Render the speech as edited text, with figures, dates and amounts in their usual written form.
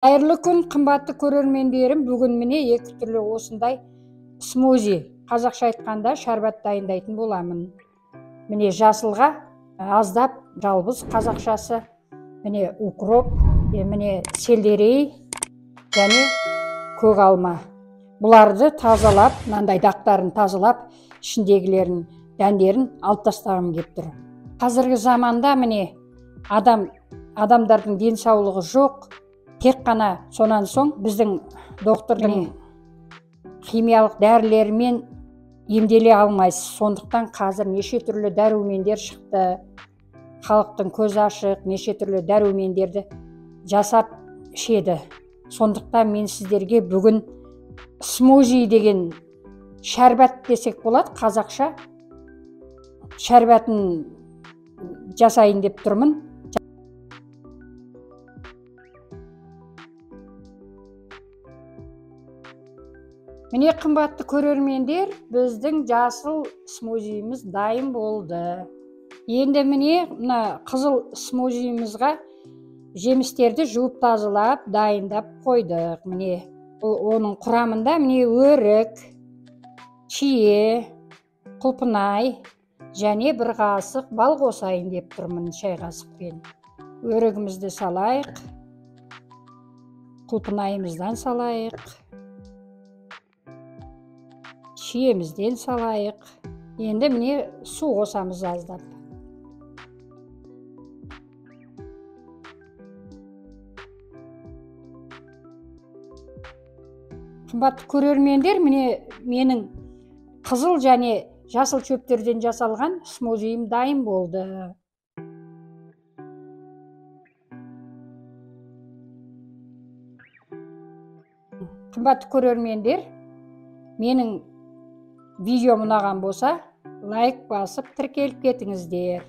Қайырлы күн, қымбатты көрермендерім. Бүгін міне екі түрлі осындай смузи, қазақша айтқанда шәрбат дайындайтын боламын. Міне жасылға аздап жалбыз қазақшасы, міне укроп, міне селдерей және көк алма. Бұларды тазалап, мынандай дақтарын тазалап, ішіндегілерін, дәндерін алып тастағым келіп тұр. Қазіргі заманда міне адамдардың денсаулығы жоқ. Тек қана сонан соң біздің доктордың химиялық дәрілерімен емделе алмайсыз. Сондықтан қазір неше түрлі дәрумендер шықты. Халықтың көзі ашық, неше түрлі дәрумендерді жасап ішеді. Сондықтан мен сіздерге бүгін смузи деген шәрбат десек болады, қазақша шәрбатын жасайын деп тұрмын. Міне қымбатты көрермендер, біздің жасыл смузиіміз дайын болды. Енді міне мына қызыл смузиімізға жемістерді жуып тазалап дайындап қойдық. Міне оның құрамында міне өрік, шие, құлпынай және бір қасық бал қосайын деп тұрмын шай қасықпен. Өрігімізді салайық, құлпынайымыздан салайық, шиемізден салайық. Енді міне су қосамыз аздап. Қымбатты көрермендер, міне менің қызыл және жасыл шөптерден жасалған смузиім дайын болды. Қымбатты көрермендер, менің видеом ұнаған болса, лайк басып тіркеліп кетіңіздер.